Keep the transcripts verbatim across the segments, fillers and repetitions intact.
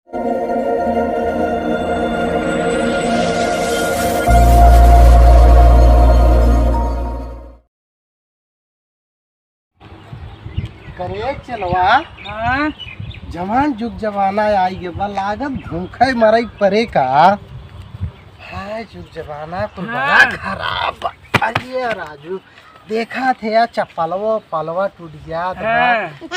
करे चलवा। हाँ। जवान जुग जमाना आई गे बा, लागत भूखे मरई परे का। हाय जुग जमाना कुल बड़ा हाँ। खराब बा। अरे राजू, देखा थे यार, चप्पलवा पलवा टूट गया बा। हाँ।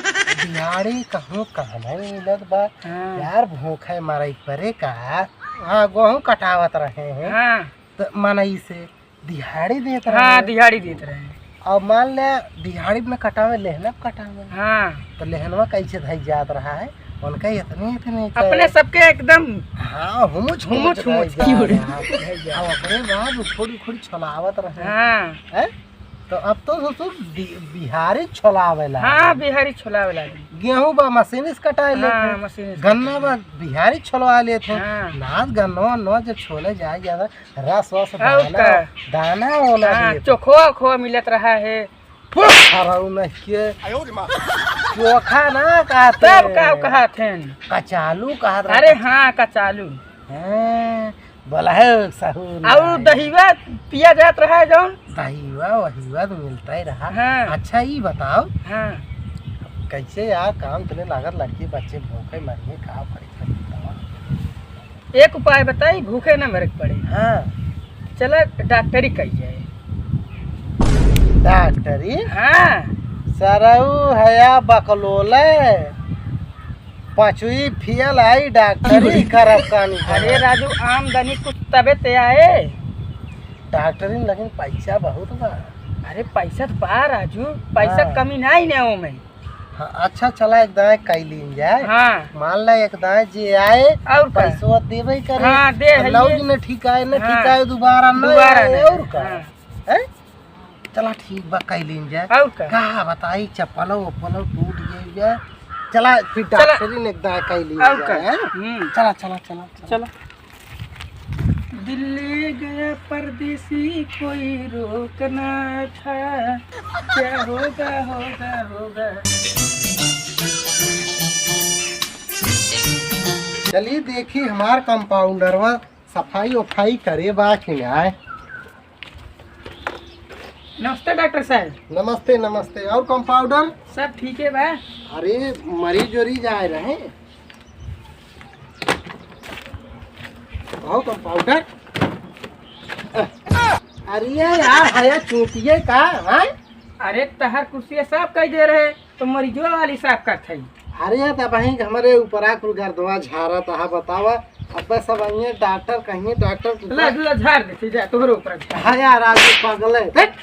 दिहाड़ी कहूँ कहाँ नहीं मिलत बा। हाँ। यार भूखे मरई परे का। हाँ, गेहूँ कटावत रहे हैं। हाँ। तो मनई से दिहाड़ी देत रहे। हाँ, दिहाड़ी देत रहे। अब मान ले, दिहाड़ी में कटावे, लेहना पे कटावे। हाँ। तो लेहनवा कैसे धई जात रहा है, उनका इतने, इतने का अपने सबके एकदम हाँ, हुमुच, हुमुच, हुमुच हुमुच। धई जात रहा है। अब ओकरे बाद उखुड़, उखुड़ छोलावत रहे। हाँ। हैं? तो अब तो ससुर दि-, बिहारी छोलावे ला। हाँ, बिहारी छोलावे ला। गेहूं बा, मशीन से कटाए लेत हाँ, हैं। मशीन से गन्ना कटाए। बा, बिहारी छोलवा लेत हैं। हाँ। नाद गन्नो, नो जब छोले जाए ज्यादा, रस वस और दाना, का? दाना ओना हाँ, देत। चोखवा ओखवा मिलत रहा है। पुह! हराऊ नहीं के। चोखा ना कहते तब का हैं। कहत हैं? कचालू कहत अरे रहते। हाँ, कचालू। हाँ, बोला है सहू और नहीं। दहिवा पिया जात रहा है जौन। दहिवा वहिवा तो मिलता ही रहा। हाँ। अच्छा, ई बताओ, हाँ। कैसे यार काम चले लागत, लड़की बच्चे भूखे मरिए, का करे, बताओ। एक उपाय बताई, भूखे ना मरे के पड़े। हाँ। चला डॉक्टरी कही जाए। डॉक्टरी? हाँ। सरऊ हया बकलोले, पाँचवी फेल आई, डॉक्टरी करब कानी अरे करब। राजू, आमदनी कुछ तबे ते आए। डॉक्टरी में लेकिन पैसा बहुत बा। अरे पैसा तो बा राजू, पैसा हाँ। कमी नहीं ने ओमे। हाँ, अच्छा, चला एक दाएं कई लीन जाए। हाँ। मान ला एक दाएं जे आए, और का? पैसवा देबे करे। हाँ, दे और है लौज ये। न ठिकाए, न हाँ। ठिकाए, दोबारा न दोबारा आए, न और आए। का? हाँ। हैं? चला ठीक बा, कई लीन जाए। और का? का बताई, चप्पलो उप्पलो टूट गई है। चला फिर चला। डॉक्टरी ने एक दाएं कई लीन और जाए, का? हैं? हम्म। चला, चला, चला, चला। चला। दिल्ली गया परदेसी, कोई रोक ना था, क्या होगा, होगा, होगा। चली देखी हमार कंपाउंडरवा सफाई उफाई करे बा कि नाय। नमस्ते डॉक्टर साहब। नमस्ते, नमस्ते। और कंपाउंडर? सब ठीक है बा। अरे मरीज उरीज आए रहे। आओ कंपाउंडर। अरे यार, हया चूतिया का, हाँ? अरे तहर कुर्सी साफ कर दे रहे, तो मरीजवा वाली साफ करत है। अरे यार, तब वहीं हमरे ऊपरा कुल गर्दवा झारत है, बतावा। अब सब आइए डॉक्टर कहिए, डॉक्टर कुछ ला, ला, झाड़ देते जा, तोहरे ऊपर झाड़। हाँ यार, आज पागल है, देख।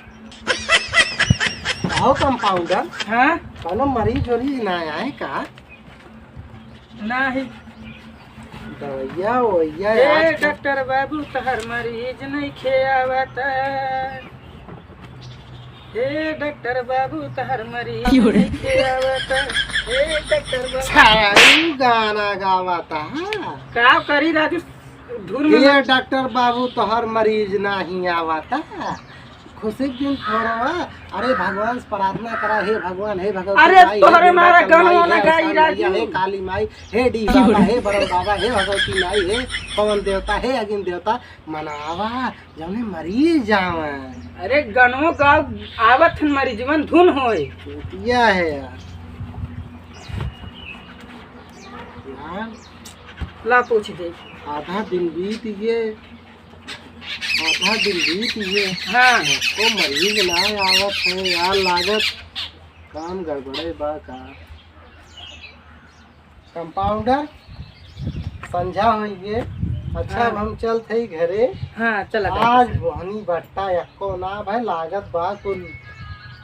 आओ कंपाउंडर। हाँ? कौनो मरीज उरीज ना आए का? नाही। दवैया वैया ए यार। डॉक्टर बाबू, तहर मरीज नइखे आवत। हे डॉक्टर बाबू, तहर मरीज क्यों रे? नइखे आवत। हे डॉक्टर बाबू। सारू गाना गावत है। का करी राजू, धुन में हे डॉक्टर बाबू, तोहर मरीज नाही आवत। खुशी के दिन थोड़ा, अरे भगवान से प्रार्थना करा, हे भगवान, हे भगवती अरे माई, हे तोहरे दुर्गा मारा चंद गाना माई, वाला हे गाई अवसान मैया, राजू। हे काली माई, हे डी बाबा, हे बरम बाबा, हे भगवती माई, हे पवन देवता, हे अग्नि देवता, मनावा, जौने मरीज जावन। अरे गनवो गाव, आवत हन मरीजवन धुन होए। चूतिया है यार। यार। ला पूछ दे। आधा दिन बीत गए, आधा दिन बीत गए। हाँ। को मरीज ना आवत है यार, लागत काम गड़बड़े बा का। कंपाउंडर, संझा होई गए। अच्छा, हाँ। अब हम चलत हई घरे। हाँ, चला आज डॉक्टर। बोहनी बट्टा एको ना भाई, लागत बा कुल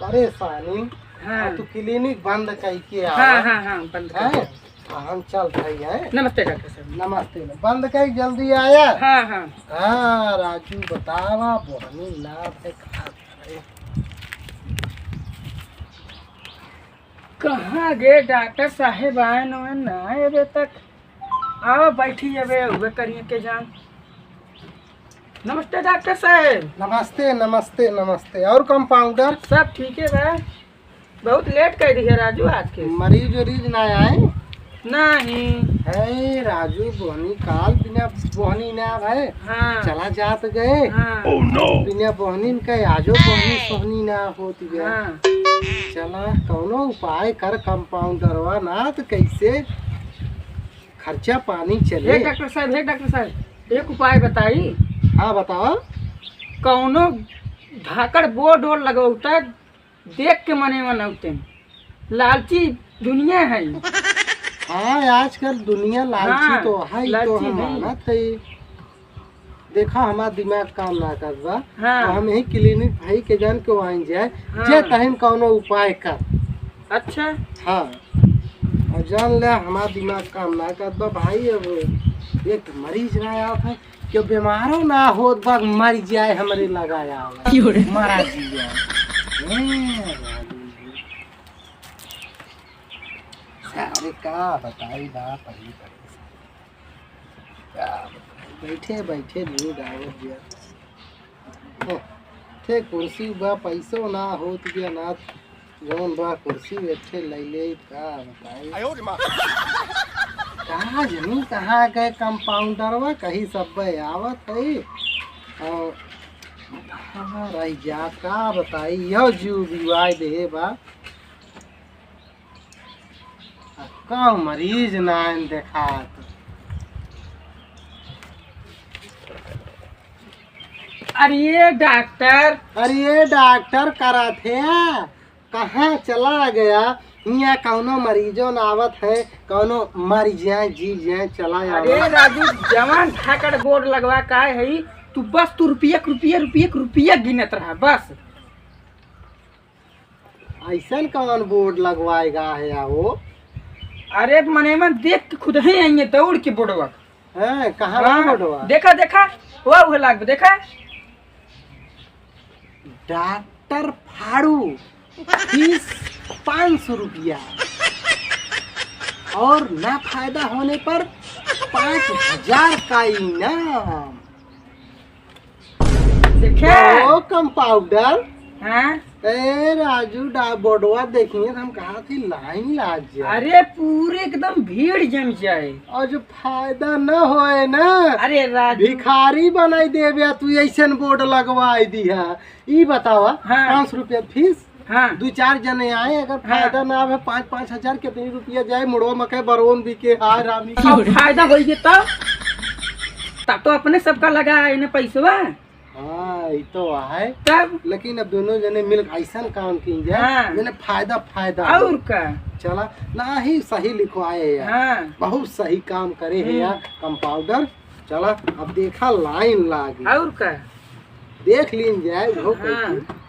परेशानी। हाँ। अब तू क्लिनिक बंद कई के हाँ, आवा। हाँ, हाँ, बंद कर हैं? दे। आ, हम चलत हई, हैं? नमस्ते डॉक्टर साहब। नमस्ते। बंद कई जल्दी आया। हाँ, हाँ। हाँ, राजू बतावा, बोहनी ना भाई का करे? कहाँ गे डॉक्टर साहेब, आए न ना अबे तक। आओ बैठी अबे, उबे करिए के जान। नमस्ते डॉक्टर साहेब। नमस्ते, नमस्ते, नमस्ते। और कंपाउंडर? सब ठीक है बा। बहुत लेट कर दिया राजू आज के। मरीज उरीज ना आए? नहीं। हे राजू, बोहनी काल बिना बोहनी ना भए। हाँ। चला जात गए। हाँ। Oh no! बिना बोहनी के आजो बोहनी सोहनी ना होत गया। हाँ। चला, कौनो उपाय कर कंपाउंडरवा, ना त कैसे खर्चा पानी चले। हे डॉक्टर साहब, हे डॉक्टर साहब, एक उपाय बताई। हाँ, बतावा। कौनो धाकड़ बोर्ड ओर्ड लगौता, देख के मने मनौते। लालची दुनिया है। हाँ, आजकल दुनिया लालची हाँ, तो है, तो लालची हम है। मानत है। देखा, हमार दिमाग काम ना करत बा। हाँ। तो हम यही क्लिनिक भाई के जान के वहीं जाए, हाँ। जे तहिन कौनो उपाय कर। अच्छा। हाँ। और जान ले, हमार दिमाग काम ना करत बा भाई। अब एक मरीज ना आवत है, कि बीमारो ना होत बा, मर जाए हमरे लगा आवे। क्यों रे? मरा जिया। ए, सारे का बताई बा, पहली परेशानी। का बताई? बैठे बैठे नींद आवत गया। हो, थे कुर्सी बा, पैसो ना होत गया ना, जौन बा कुर्सी बैठे लैले, का बताई। आयो रे माँ। का जनी कहाँ गए कंपाउंडरवा, कहीं सब आवत है। और कहाँ रह जा, का बताई, यो जीव बिवाई देहे बा। आ, का मरीज ना आइन देखात। अरे ये डॉक्टर। अरे ये डॉक्टर करत है, कहाँ चला गया? हियाँ कौनो मरीजो ना आवत है, कौनो मर जाए, जी जाए, चला अरे आवत। राजू, जवान धाकड़ बोर्ड लगवा का है, तू बस तू रुपया, रुपया, रुपया, रुपया गिनत रहा, बस। ऐसन कौन बोर्ड लगवाएगा है वो? अरे मने मन देख के खुद ही आएंगे दौड़ के बोर्डवा। हैं, कहाँ बा हाँ, बोर्डवा? देखा, देखा, वो उहे लाग, देखा। डॉक्टर फाड़ू, फीस पाँच सौ रुपया और ना फायदा होने पर पाँच हजार का इनाम। देखे? ओ कंपाउंडर। हाँ? ए राजू, डा-, बोर्डवा देखिए तो हम कहा थी लाइन लाग जाए। अरे पूरे एकदम भीड़ जम जाए। और जो फायदा न होए ना, अरे राजू। भिखारी बनाई देबे तू, ऐसन बोर्ड लगवाई दिहा। ई बतावा, हाँ। पाँच सौ रुपया फीस, हाँ। दू चार जने आए, अगर हाँ। फायदा ना आवे, पाँच, पाँच हजार कितनी रुपया जाए, मुड़वा मकई बरवन बिके, हाय रामी। अब फायदा होइए तब, तब तो अपने सबका लगा है ना पैसवा। हाँ, ई तो है। तब? लेकिन अब दोनों जने मिल ऐसन काम की जाए, हाँ। जने फायदा, फायदा और हो। का? चला, ना ही सही लिखवाए यार। हाँ। बहुत सही काम करे है हम्म। यार, कंपाउंडर। चला, अब देखा लाइन लागी। और का? देख लीन जाए, वो हाँ। कैसे।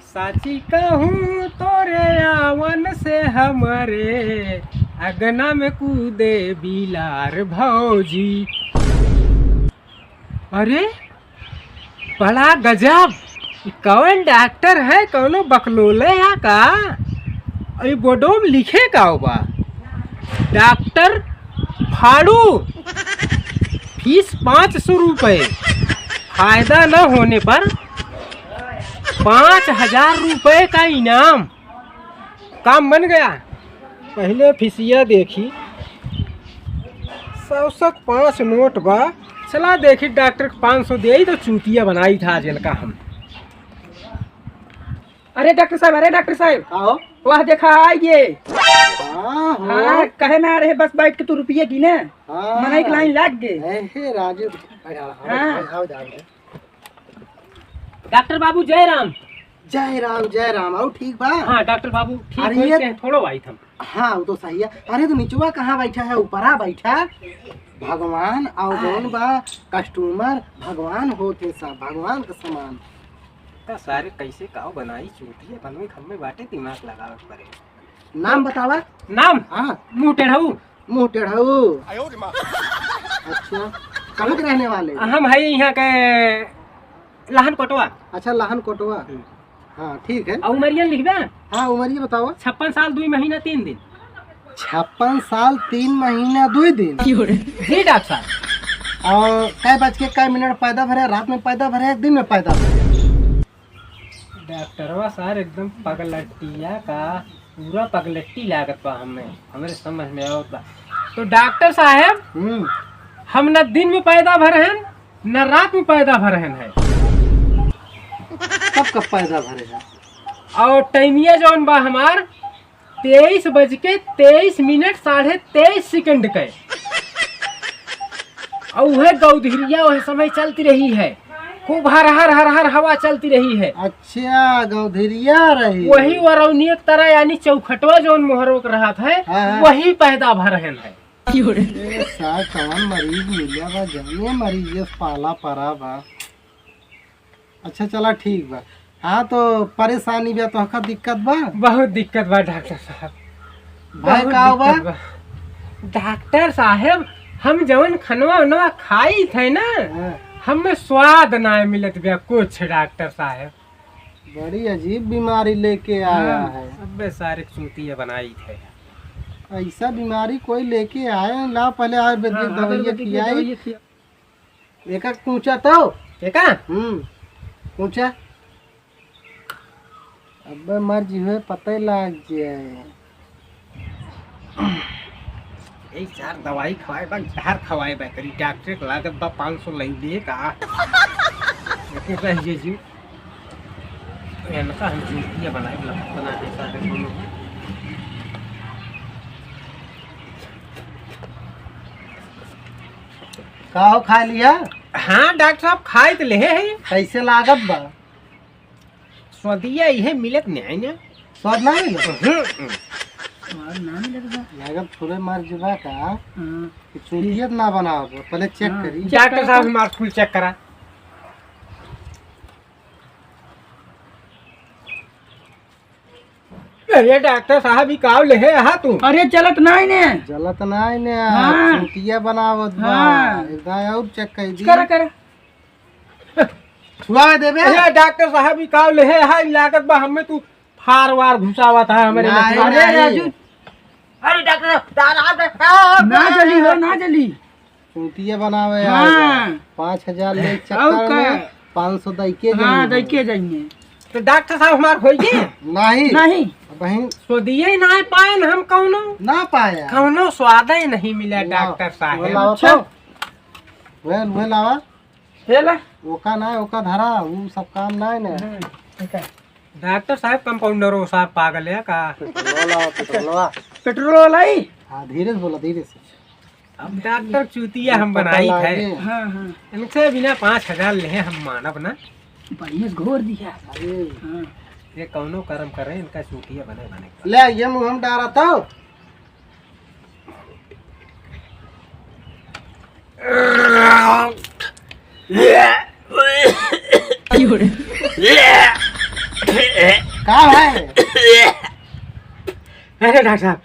साची कहूँ तोरे आवन से हमरे अगना में कूदे बिलार भौजी। अरे, बड़ा गजब! ई कौन डॉक्टर है, कौनो बकलोले या का? अरे, बोर्डो में लिखे का बा? डॉक्टर फाड़ू, फीस पाँच सौ रुपये, फायदा न होने पर पाँच हजार रुपये का इनाम। काम बन गया। पहले फीसिया देखी, सौ सौ पाँच नोट बा। चला देखी, डॉक्टर के पाँच सौ देई तो चूतिया बनाई था जेल का हम। अरे डॉक्टर साहब, अरे डॉक्टर साहब। का हो? वाह, देखा आइए। हाँ, हो। हाँ, कहे ना रहे, बस बैठ के तू रुपये गिने। हाँ। मनई के लाइन लाग गए। ए, हे राजू, बैठ, आओ, आओ, हाँ। आओ, आओ, आओ। डॉक्टर बाबू, जय राम। जय राम, जय राम। और ठीक बा? हाँ, डॉक्टर बाबू, ठीक अरे होई ये के थोड़ो आई थम। हाँ, वो तो सही है। अरे, तो निचवा कहाँ बैठा है? ऊपरा बैठा। भगवान और हाँ। जौन बा, कस्टमर भगवान होत है सब, भगवान के समान। का सारे कैसे काव बनाई चूतिया बनवे घर में बाटे, दिमाग लगावे के पड़े। नाम बतावा। नाम? हाँ। मुँह टेढ़ऊ। मुँह टेढ़ऊ। अच्छा, कहाँ के रहने वाले? हम है यहाँ के लहन कोटवा। अच्छा, लहन कोटवा। हम्म। हाँ, ठीक है। और उमरिया लिखबे? हाँ, उमरिया बतावा। छप्पन साल दुई महीना तीन दिन। छप्पन साल तीन महीना दुई दिन? जी डॉक्टर साहब। और कै बज के कै मिनट पैदा भरे, रात में पैदा भरे, दिन में पैदा भरे? डॉक्टरवा सार एकदम पगलटिया का। पूरा पगलट्टी लागत बा हमें, हमरे समझ में आवत बा। तो डॉक्टर साहेब, हम्म। हम न दिन में पैदा भर हन, न रात में पैदा भर हन है। तब कब पैदा भरे हैं? और टाइमिया जौन बा हमार, तेईस बज के तेईस मिनट साढ़े तेईस सेकंड के। और वह गौधरिया वह समय चलती रही है, खूब हर हर हर हर हवा चलती रही है। अच्छा, गौधरिया रही। वही वरौनिया की तरह, यानी चौखटवा जौन मोहरो के रहत है, हाँ, हाँ। वही पैदा भर हन है। ए, सार, कवन मरीज मिला बा, जौने मरीज से पाला परा बा। अच्छा, चला, ठीक बा। हाँ, तो परेशानी बा, तोहका दिक्कत बा? बहुत दिक्कत बा डॉक्टर साहब, भाई, बहुत का बा? दिक्कत बा। डॉक्टर साहब, हम जवन खनवा उनवा खाई थे ना, हाँ। हमें स्वाद ना मिलत बा कुछ, डॉक्टर साहब। बड़ी अजीब बीमारी लेके आया हाँ, है। अबे सारे चूतिया बनाई थे। ऐसा बीमारी कोई लेके आए, ला पहले आयुर्वेदिक हाँ, दवाइयाँ आयुर्वेदिक खियाई। दवाइयाँ खिया। एका कूचा तो? एका? हम्म, कूचा। अबे मर जी हुए, पता ही लाग जाए। ए सार, दवाई खवाए बा, जहर खवाए बा, करी डॉक्टर के लागत बा पाँच सौ लई ले का। लेकिन रह जे जी, इनका हम चूतिया बनाए, बना दे सारे दोनों। का हो, खा लिया? हाँ डॉक्टर साहब, खाए तो लेहे है। कैसे लागत बा? स्वादिया इहे मिलत नहीं ना। स्वाद ना मिलत? हम्म। स्वाद ना मिलत बा। लागत थोड़े मार जुबा का हाँ। कि चूतियत ना बनाओ, पहले चेक हाँ। करी। डॉक्टर साहब, हमार फुल चेक करा। अरे डॉक्टर साहब, ई काव लेहे आहा तू? अरे चलत नाई ने। चलत नाई ने, हाँ। चूतिया बनावत बा। हाँ। एकदम और चेक कर दी। करा, करा। छुआवे देबे? अरे डॉक्टर साहब, ई काव लेहे आहा? ई लागत बा हमें तू फार वार घुसावत है हमारे नाई, नथुआ में। अरे नाई। राजू। अरे डॉक्टर, डॉक्टर, ना जली हो, ना जली। चूतिया बनावे हाँ। आएगा। पाँच हजार ले और चक्कर का? में पाँच सौ दई के हाँ, जाइए। दई के जाइए। तो डॉक्टर साहब हमार होई के? नहीं। नहीं। बहिन। सो दिए ना पाए न हम कौनो। ना पाया। कौनो स्वाद ही नहीं मिला ना। डॉक्टर साहब। वो लावा अच्छा। तो। वह, वह लावा। हे ला। ओका ना, ओका धरा, ऊ सब काम ना है ना। हम्म, ठीक है। डॉक्टर साहब कंपाउंडर हो साहब, पागल है का? पेट्रोल लावा, पेट्रोल लावा। पेट्रोल लाई? हाँ, धीरे से बोला, धीरे से। अब डॉक्टर चूतिया हम बनाई थे। हाँ, हाँ। इनसे बिना पाँच हजार ले हम मानब ना। बढ़िया से घोर दिया। अरे। हाँ। ये कौनो कर्म करे, इनका चूतिया बने, बने। ले, ये मुँह हम डारा तो। का है? अरे डॉक्टर साहब,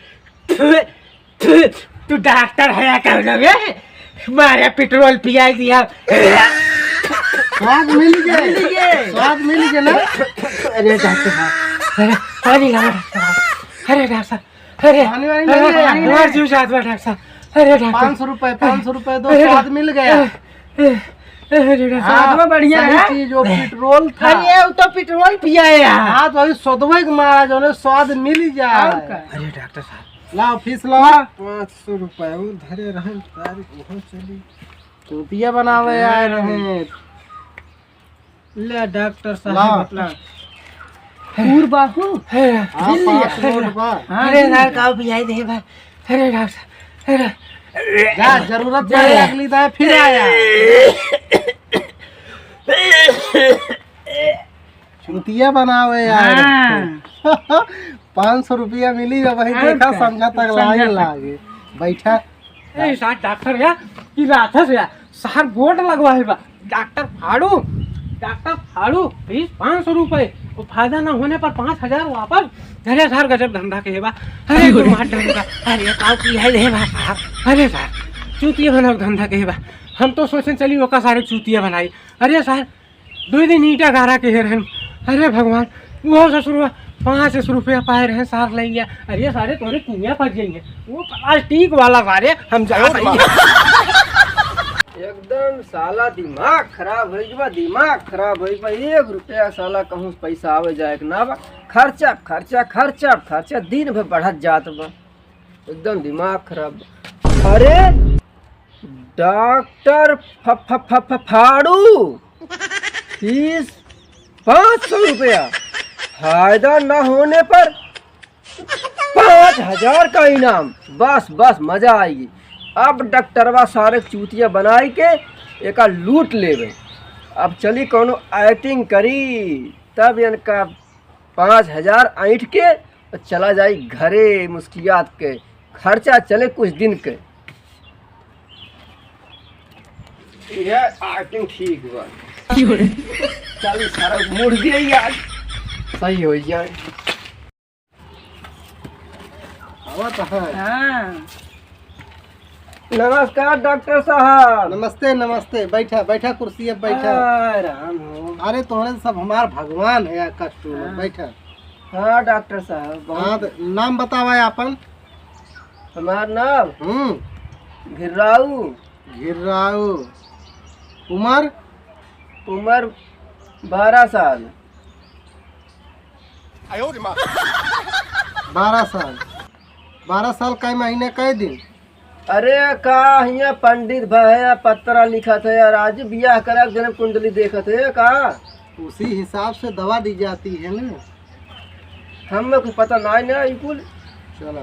तू डॉक्टर है या कौनो बे? मारे पेट्रोल पिया दिया। स्वाद मिल गए। मिल गए। स्वाद मिल गए ना? अरे डॉक्टर साहब, अरे, पानी लाओ डॉक्टर साहब। अरे डॉक्टर साहब, अरे, पानी वानी अरे, नहीं है। हमार जीव जात बा डॉक्टर साहब। अरे डॉक्टर। पाँच सौ रुपए, पाँच सौ रुपए दो, अरे, स्वाद मिल गया। अरे, अरे, अरे, हाँ, स्वाद में बढ़िया सही है। चीज, वो पेट्रोल था। अरे, वो तो पेट्रोल पिया है यार। हाँ, तो अभी सदवे के मारा जो ने स्वाद मिल ही जाए। और का? अरे डॉक्टर साहब। लाओ, फीस लाओ। पाँच सौ रुपए वो धरे रहन, तारीख वो चली। चूतिया बनावे आए रहे। ले डॉक्टर साहब, ला। अपना। पूर बाहू। हे। हाँ, मिल लिया। पाँच नोट बा। हाँ, अरे मिल यार, लिया। काव पियाई दे भाई। अरे डॉक्टर, अरे। जा, जरूरत जा। पड़े अगली दाएं फिर आया। चूतिया बनावे यार। हाँ। पाँच सौ रुपया मिली जब वही और देखा, का? समझा तक समझा लागे तक। लागे। बैठा। ए, सार डॉक्टर या, कि राक्षस या, सार बोर्ड लगवा है बा। डॉक्टर फाड़ू, डॉक्टर फाड़ू, फीस पाँच सौ रुपए, वो फायदा ना होने पर पाँच हजार वापस। अरे सार, गजब धंधा के है बा। अरे, तुम्हार धंधा, अरे, काव की है रे बा सार। अरे सार, चूतिया बनाओ धंधा के है बा। हम तो सोचेन चली ओका सारे चूतिया बनाई। अरे सार, दो दिन ईंटा गारा के रहन। अरे भगवान, वो ससुरवा पाँच सौ रुपया पाए रहे, सार ले गया। अरे सारे तोरे कुइयाँ फंस जाएंगे, वो प्लास्टिक वाला सारे हम जात हई। एकदम साला दिमाग खराब होई बा, दिमाग खराब होई बा। एक रुपया साला कहूँ से पैसा आवे जाए के ना बा, खर्चा, खर्चा, खर्चा, खर्चा दिन भर बढ़त जात बा। एकदम दिमाग खराब बा। अरे, डॉक्टर फ-, फ-, फ-, फ-, फाड़ू, फीस पाँच सौ रुपया, फायदा न होने पर पाँच हजार का इनाम। बस, बस, मजा आइगी। अब डॉक्टरवा सारे चूतिया बनाई के एका लूट लेवे। अब चली कौनो acting करी, तब इनका पाँच हजार ऐंठ के चला जाई घरे, मुस्कियात के खर्चा चले कुछ दिन के। यह acting ठीक बा। चल सारा मूड भी आई आज, सही हो जाए। आवत है। हाँ। नमस्कार डॉक्टर साहब। नमस्ते, नमस्ते। बैठा, बैठा, कुर्सी अब बैठा। आ, राम हो। अरे, तोहरे सब हमार भगवान है यार, customer। हाँ। बैठा। हाँ, डॉक्टर साहब, बहुत हाँ, तो नाम बतावा आपन। हमार नाम? हम्म। घिर्राऊ। घिर्राऊ। उमर? उमर बारह साल। बारह साल। बारह साल कै महीने कै दिन? अरे का हियाँ पंडित भए पत्रा लिखत है यार, आज बियाह करब जन्म कुंडली देखत है का? उसी हिसाब से दवा दी जाती है ना। हमें कुछ पता ना है ना ई कुल। चला,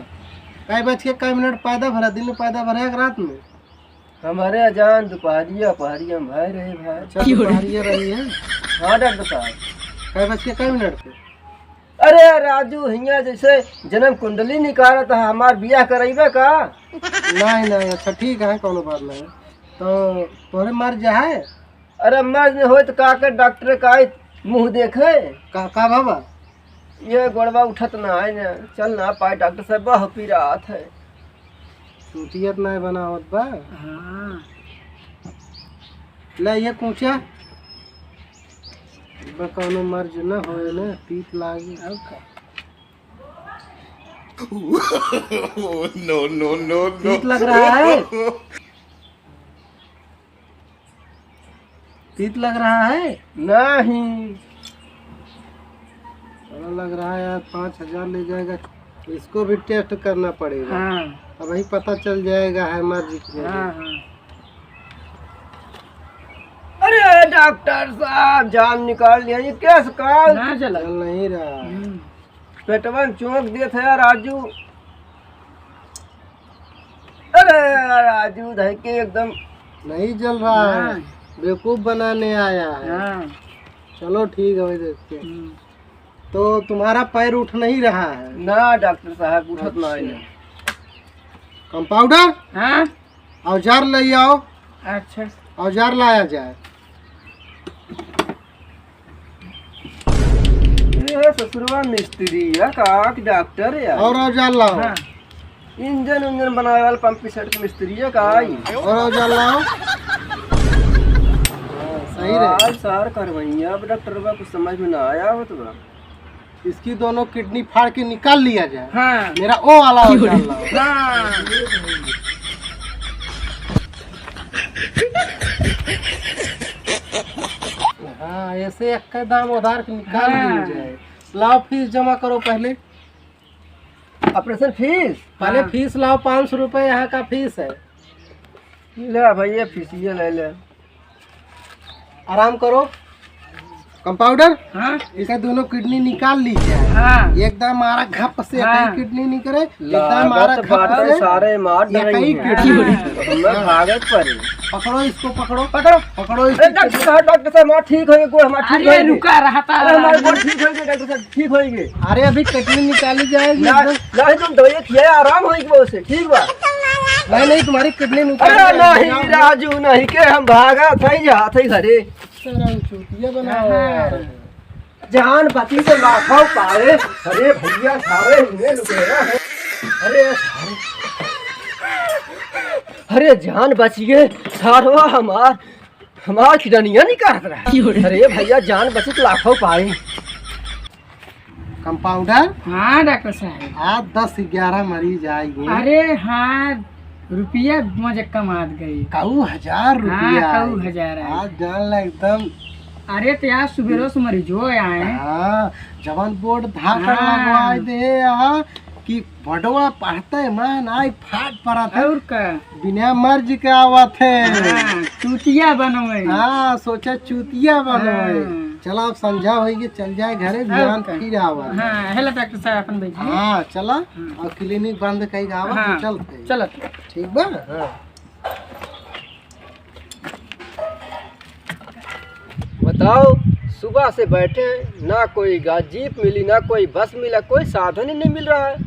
कै बज के कै मिनट पैदा भरा, दिन में पैदा भरा एक रात में? हमारे अजान दोपहरिया, पहरिया में भय रहे भाई। अच्छा, दोपहरिया रही है। हाँ डॉक्टर साहब। कै बज के कै मिनट पे? अरे राजू, हियाँ जैसे जन्म कुंडली निकालत है, हमार बियाह करइबे का? नहीं, नहीं, अच्छा ठीक है, कौनो बात नहीं। तो तोहरे मर्ज है? अरे मर्ज नहीं होए तो का कर, डॉक्टर का आई मुँह देखे। का, का बाबा? ये गोड़वा उठत ना है ना, चल ना पाए डॉक्टर साहब, बहुत पीरात है। सूतियत ना बनावत बा। हाँ। ले ये कूचा। बा कौनो मर्ज न होए ना, तीत लागी। अब का? No, no, no, no। तीत लग रहा है? तीत लग रहा है? नहीं। बड़ा लग रहा है यार, पाँच हजार ले जाएगा। इसको भी test करना पड़ेगा। हाँ। अब वही पता चल जाएगा है मर्ज की। हाँ, हाँ। अरे डॉक्टर साहब, जान निकाल लिया, ये कैसे का? ना चला। चल नहीं रहा। हम्म। पेटवा में चोंक देत है यार राजू। अरे राजू, धई के एकदम नहीं जल रहा है। हाँ। बेवकूफ बनाने आया है। हाँ। चलो ठीक है, वही देखते हैं। हम्म। तो तुम्हारा पैर उठ नहीं रहा है? ना डॉक्टर साहब, उठत ना है। अच्छा। कंपाउंडर? हाँ? औजार ले आओ। अच्छा। औजार लाया जाए। ये ससुरवा मिस्त्री है का कि डॉक्टर है? और औजार लाओ। हाँ। इंजन उंजन बनावे वाला पंप सेट के मिस्त्री है का आई? और औजार लाओ। हाँ, सही रहे। आज सार करवैया, अब डॉक्टर बा कुछ समझ में ना आया हो तो बा। इसकी दोनों किडनी फाड़ के निकाल लिया जाए। हाँ। मेरा ओ वाला औजार लाओ। हाँ। हाँ, ऐसे एक दाम उधार के निकाल हाँ। ली जाए। लाओ फीस जमा करो पहले। ऑपरेशन फीस? पहले हाँ। फीस लाओ, पाँच सौ रुपये यहाँ का फीस है। ले भैया, फीसिए ले ले। आराम करो। कंपाउंडर, हाँ? इसका दोनों किडनी निकाल लीजिए। हाँ। एकदम मारा घप से हाँ। कहीं किडनी निकले, एकदम मारा लागत घप बाटे से सारे मार एक ही डरेंगे। किडनी। हाँ। तो मैं भागत पड़ी। पकड़ो इसको, पकड़ो। पकड़ो। पकड़ो इसको। ए, डॉक्टर साहब, डॉक्टर साहब, हमार ठीक होइगे, गोड़ हमार ठीक अरे, होइगे। रुका रहा था। अरे, हमार गोड़ ठीक होइगे, डॉक्टर साहब, ठीक होइगे। अरे, अभी किडनी निकाली जाएगी ना, एकदम। नहीं, तुम दवाई खिया, आराम होइगे वो से, ठीक बा। नहीं, नहीं, तुम्हारी किडनी निकाली अरे, जाएगी। नहीं, राजू, नहीं, के हम भागा, सही जा, सही घरे। तेरा चूतिया बना हुआ है। हाँ। जान बची तो लाखों पाए। अरे भैया, सारे इन्हें लुटेरा है। अरे सारे, अरे जान बची गे, सारवा हमार, हमार किडनिया निकालत रहा। क्यों रे? अरे भैया, जान बची तो लाखों पाए। कंपाउंडर? हाँ डॉक्टर साहब। आज दस ग्यारह मरीज आएंगे। अरे हाँ, रुपया मुझे कमात गई। कऊ हजार हाँ, रुपया कऊ आए। हजार आए। आज जान ला एकदम अरे, तो यार, सुबेरो से मरीजो आए। हाँ, जवन बोर्ड धाकड़ हाँ। लगवाए दे यहाँ कि बडवा पढ़ते मन आई फाट परत है। और का? बिना मर्ज के आवत है। हाँ, चूतिया बनवे। हाँ, सोचा चूतिया बनवे। हाँ। चला, अब संझा होई के चल जाए घरे, और बिहान का? फिर आवा। हाँ, हेला डॉक्टर साहब, अपन बैठिए। हाँ, चला, हाँ। और क्लिनिक बंद कई के आवा, हाँ, तो चलते। चलत। ठीक बा? हाँ। बताओ, सुबह से बैठे हैं, ना कोई गा-, जीप मिली, ना कोई बस मिला, कोई साधन ही नहीं मिल रहा है।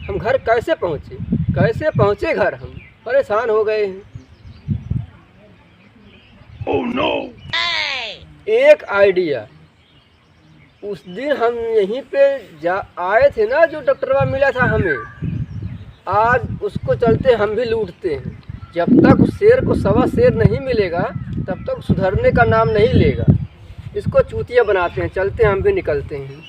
हम घर कैसे पहुँचे, कैसे पहुँचे घर? हम परेशान हो गए हैं। Oh no! एक आइडिया, उस दिन हम यहीं पे जा, आए थे ना, जो डॉक्टरवा मिला था हमें, आज उसको चलते हम भी लूटते हैं। जब तक उस शेर को सवा शेर नहीं मिलेगा, तब तक सुधरने का नाम नहीं लेगा। इसको चूतिया बनाते हैं, चलते हैं, हम भी निकलते हैं।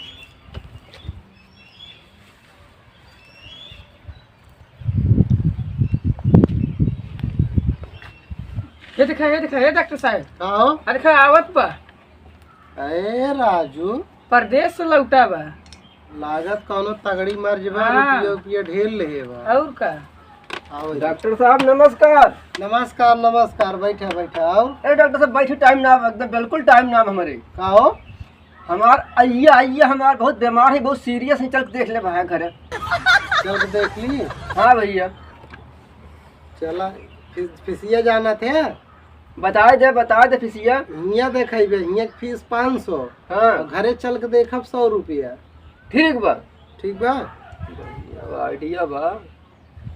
ये देखा, ये देखा, ये डॉक्टर साहब। का हो? अरे, देखा, आवत बा। अरे राजू। परदेस से लौटा बा। लागत कौनो तगड़ी मर्ज बा, हाँ। रुपया, रुपया ढेर लेहे बा। और का? आओ जी। डॉक्टर साहब, नमस्कार। नमस्कार, नमस्कार, बैठा, बैठा, आओ। अरे डॉक्टर साहब, बैठे, टाइम ना, एकदम बिल्कुल टाइम ना हमारे। का हो? हमार अइया, अइया हमार बहुत बीमार है, बहुत सीरियस है, चल के देख ले भाई घरे। चल के देख ली? हाँ भैया। चला, फीस, फीसिया जानत है? बताए दे, बताए दे फीसिया। हियाँ देखेबे, हियाँ के फीस पाँच सौ। हाँ। और घरे चल के देखब सौ रुपया। ठीक बा। ठीक बा? अब आइडिया बा।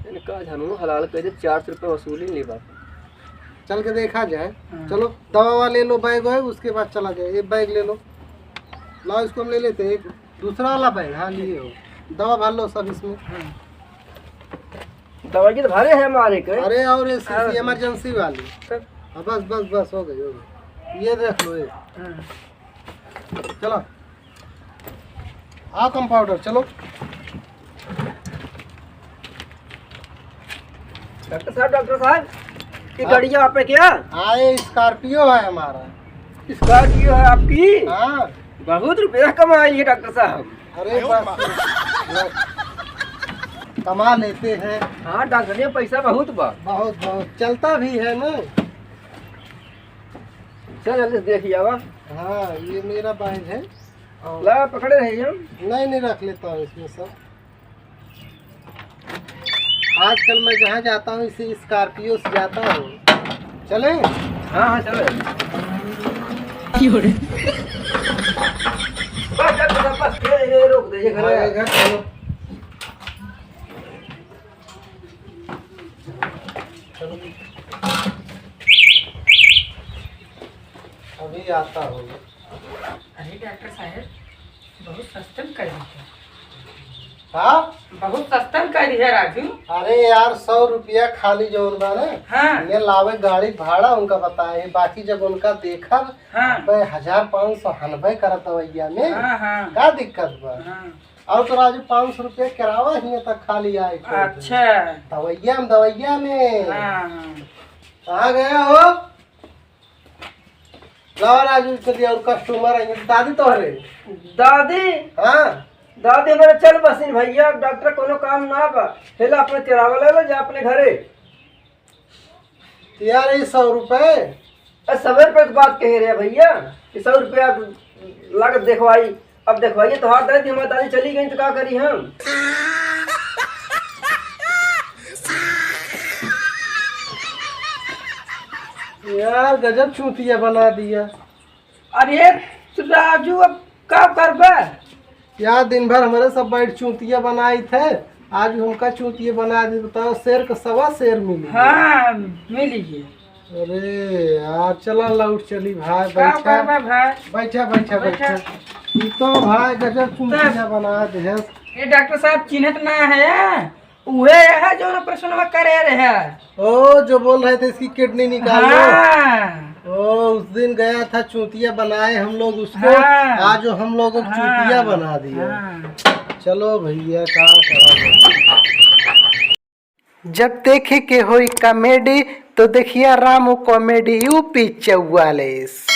इनका झनू हलाल कर दे, चार सौ रुपया वसूली ले बा। चल के देखा जाए। हाँ। चलो, दवा वाले लो बैग है, उसके बाद चला जाए। ये बैग ले लो। लाओ, इसको हम ले लेते हैं। एक दूसरा वाला बैग, हाँ, लिए हो। दवा भर लो सब इसमें। हाँ। दवाई तो भरे है हमारे के। अरे, और ये हाँ। शीशी इमरजेंसी वाली। सर। हाँ, बस, बस, बस, हो गई, हो गई। ये देख लो, ये। हाँ। चलो। आओ कंपाउंडर, चलो। डॉक्टर साहब, डॉक्टर साहब, ये हाँ। गाड़ियाँ आप पे क्या? हाँ, ये स्कॉर्पियो है हमारा। स्कॉर्पियो है आपकी? हाँ। बहुत रुपया कमाई है डॉक्टर साहब। अरे बस, बस। कमा लेते हैं। हाँ डॉक्टर, ये पैसा बहुत बा। बहुत, बहुत। चलता भी है ना। चल जल्दी से देखिए आवा। हाँ, ये मेरा बैग है। और ला, पकड़े रहिए हम। नहीं, नहीं, रख लेता हूँ इसमें सब। आजकल मैं जहाँ जाता हूँ, इसी स्कॉर्पियो से जाता हूँ। चलें? हाँ, हाँ, चलो। बस, बस, बस, बस, ये, ये रोक दे, ये घर हाँ, है। ये घर, चलो। चलो। अभी आता हूँ। अरे डॉक्टर साहब, बहुत सस्तन कर दिया। हाँ? बहुत सस्तन कर दिया राजू। अरे यार, सौ रुपया खाली जौन बा ना, हाँ। ये लावे गाड़ी भाड़ा उनका बताए, बाकी जब उनका देखब, हाँ। अबे हजार पाँच सौ हनबे करत दवैया में, हाँ, हाँ। का दिक्कत बा? हाँ। और तो राजू, पाँच सौ रुपया किरावा ही तक खाली आए थे। अच्छा। दवैया में, दवैया में। हाँ, हाँ। कहाँ गया हो? लाओ राजू, चलिए, और कस्टमर आएंगे। दादी तोहरे? दादी? हाँ। दादी हमारे चल बसिन भैया, डॉक्टर कोनो काम ना बा। हेला अपने किरावा ले लो, जा अपने घरे। तो यार, ये सौ रुपए? अरे, सौ रुपए की बात कहे रहे भैया, कि सौ रुपया लागत देखवाई। अब देखवाइए, तो हाथ दर्द, हमारी दादी चली गई तो का करी हम? यार, गजब चूतिया बना दिया। अरे राजू, अब का करबे? यार, दिन भर हमारे सब बैठ चूतिया बनाई थे, आज हमका चूतिया बना दी। बताओ, शेर का सवा शेर मिली। हाँ, मिली है। अरे यार, चला लौट चली भाई, का बैठा। करबे भाई? बैठा, बैठा, बैठा। बैठा। ई तो भाई गजब चूतिया बना दे है। ये डॉक्टर साहब चिन्हत ना है, उहे है जो ऑपरेशन में करे रहे। ओ, जो बोल रहे थे इसकी किडनी निकाल लो। हाँ। ओ, उस दिन गया था चूतिया बनाए हम लोग उसको, हाँ। आज हम लोग को हाँ। चूतिया बना दिया। हाँ। चलो भैया, का करा जाए। जब देखे के होई कॉमेडी, तो देखिया रामू कॉमेडी यूपी चौवालीस।